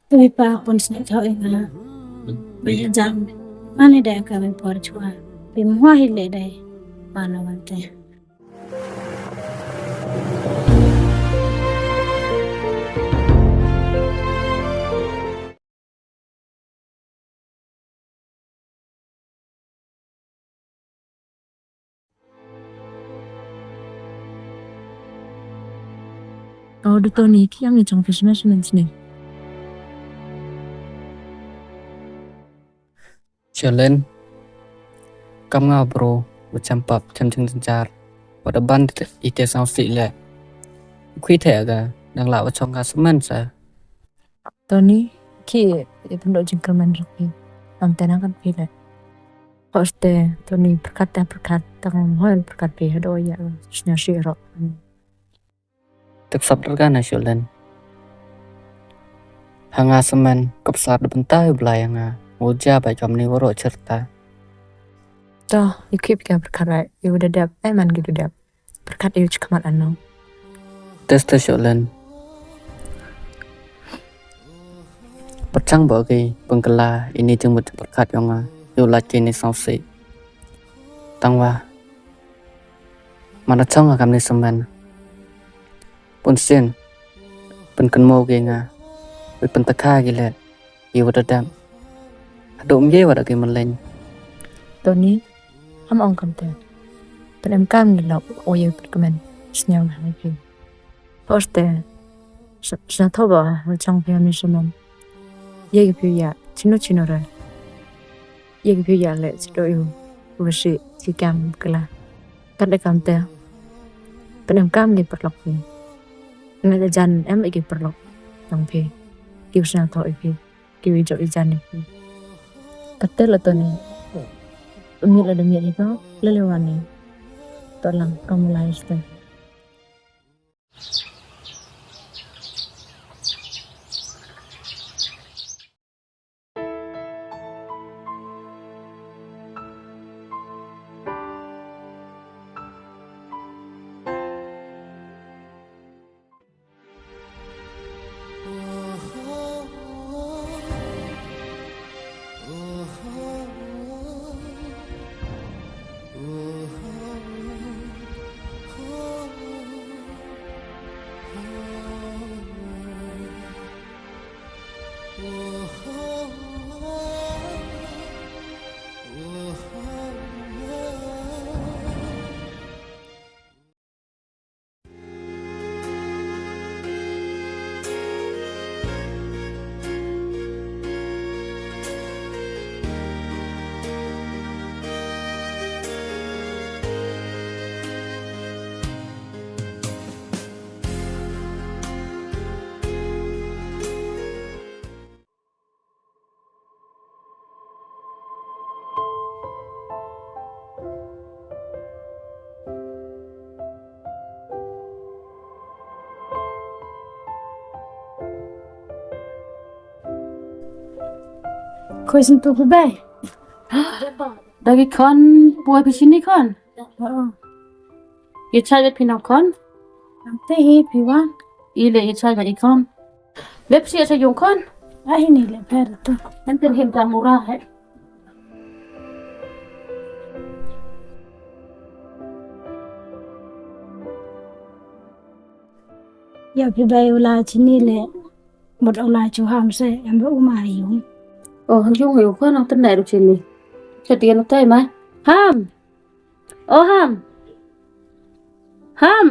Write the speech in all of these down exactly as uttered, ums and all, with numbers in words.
Tui pa pun sne tho inga. Bi jam. Mane da ka me por chwa. Bi mwa hi le dai. Mano mante. Oh, du Tony, ki yang i chong Christmas men sini. Chalen. Kam nga bro, wa cham pap, cham chang chang char. Wa da ban te, i te sang si le. Khui te aga, dang la wa chong ka semen sa. Tony, ki, i pun do jingkyrmen raki. Am te na kan phi le. Hoste, Tony, pyrkhat te pyrkhat, tang hoi pyrkhat phi, hado ya, snya si ro. Tek sap darga na Shulen. Ha nga semen, kap sap da bynta u Blai ha nga. Uja ba jom ni waro cherta. To, i kip ka pyrkhat rai, i wa da dep, ai man ki da dep. Pyrkhat i u chikmat ano. Tes te Shulen. Pyrchang ba ki pengkela ini jingmut pyrkhat yong nga. Yu la ki ni sausi. Tang wa. Mana chong kam ni semen. Pun sin. Pynkynmaw ki nga. Wi pyntakha ki le. Ye wa da dam. Hadu um ye wa da ki malen. Tony, am ong kam te. Pynemkam ni lok o ye pyrkmen. Snyang ha ki. Hoste. Sna thoba, wa chong phi ni semen. Ye ki phi ya, chino chino re. Ye ki phi ya le, chido yu. Wa si, si kam kela. Kat de kam te. Pynemkam ni pyrlok phi. Nga da jan em ki pyrlok. Tang phi. Ki u sna tho i phi. Ki wi jooh i jan i phi. Kat te la Tony. Umi la da miat i ko. Lele wani. To lang kam lai ste. Koi sin tu phi bai. Da ki khon, poi phi sini khon. Ye chai bad phi nong khon. Te hi phi wan. I le ye chai bad i khon. Bep si ye chai yung khon. Ah, ini le pher tu. Nan tin him ta mura he. Ya phi bai u la chini le. Mut u la chu ham se, em ba u ma yung. Oh, yung yung khon nang tin nai ru chini. Chati nang tai ma. Ham. Oh, ham. Ham.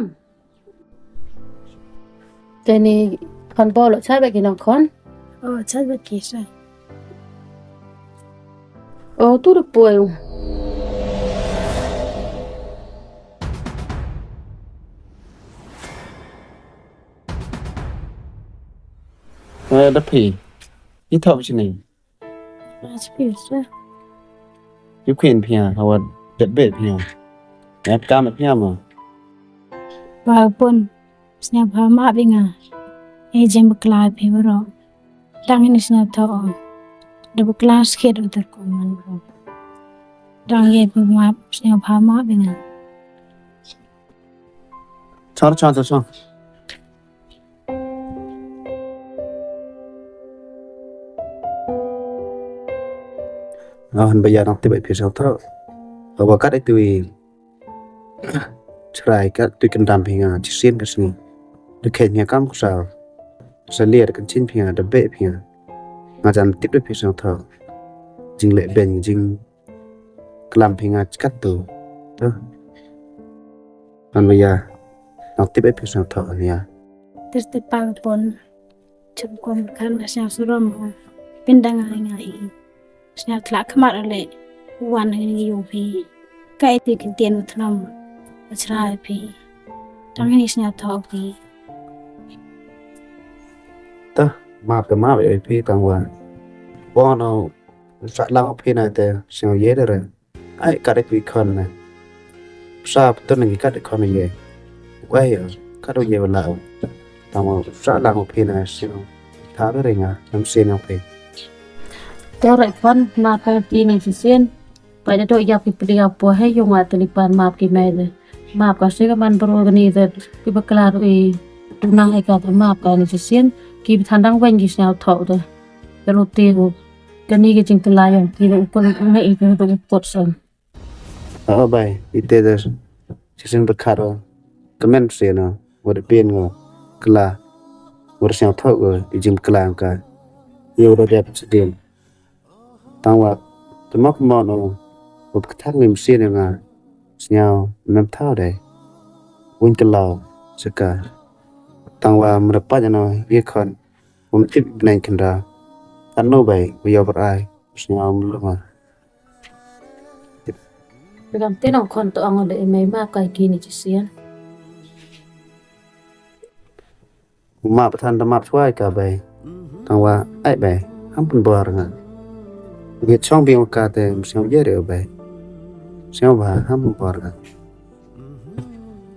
Te ni khon bol chai bad ki nong khon. Oh, chai bad ki se. Oh, tu ru poi. Eh, da phi. I thop chini. Mas pisa. Yu khin phi ha, hawa det be phi ha. Ep kam phi ha ma. Wa pun, snya pha ma bi nga. E jem bakla phi bro. Dang ini snya tho. Da bakla skhet utar ko man bro. Dang ye phi ma, snya pha ma bi nga. Chor, chor, chor, chor. Nga han baya nang tip ai phi sñiawthooh. Wa kat itu i chrai kat tu i kyndam phi nga chisien ka sngi. Da kheiñ phi nga kam ka saw. Sa liar da kynchiñ phi nga, da beh phi nga. Nga jan tip da phi sñiawthooh. Jingleh beiñ, jingklam phi nga kat tu. To. Han baya nang tip ai phi sñiawthooh, han ya. Tæ tæ pa pon. Chum kum khan ka sñiaw surom ha. Pyndang ai nga i. Sñiaw thlak khmat o leh. Wan ha ini yung phi. Ka itu i kyntien u thnam. Wa chrai phi. Tang ini sñiawthooh phi. Tæ, map tæ map i phi tang wa. Wa no, sah lang phi na tæ, sñiaw ye da re. Ai, kat i phi khon na. Sa ptun ngi kat i khon ye. Wai, kat u ye wa la u. Tang wa, sah lang phi na, sñiaw. Tha da re nga, nam sien yong phi. Tæ re khon, map ka ki ni chisien. Pai da doh yap ki pli yap poi hei yung wa tæ li pan map ki mei de. Map ka se ka man bru kani de ki bakla ru i. Tu na hei ka tæ map ka ni chisien. Ki bi than dang wen ki sñiawthooh de. Ka ru ti u. Kani ki jingkylla yong ki de u kul u ne i ki de u kut san. O bai, i tæ de. Chisien bakhat o. Ka men se no. Wa da pyn ngo. Kylla. Wa da sñiawthooh ko. I jingkylla ka. Yow da dep chisien. Tang wa, tæ map mo no, wa kthak ni msien nga, sñiaw, mem thaw de. Wun kylla, saka. Tang wa, mra pait no, ye khon, wum tip bneng khynra. Kat no bai, wa yow bar ai, sñiaw mlu ma. Pegam te nong khon to ong de mei map ka ki ni chisien. Map than da map chwa i ka bai. Tang wa, ai bai, ham pynbor nga. Ngi chong biang ka tæ, sñiaw ye re bai. Sñiaw wa, ham pynbor nga.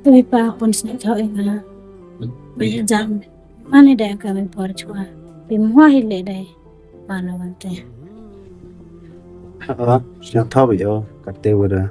Tæ pa pon sñiawthooh i nga. Bai jam. Mane da ka bai por chwa. Bi mwa hi le dai. Mano wan tæ. Ha, sñiawthooh yo, kat te wa da.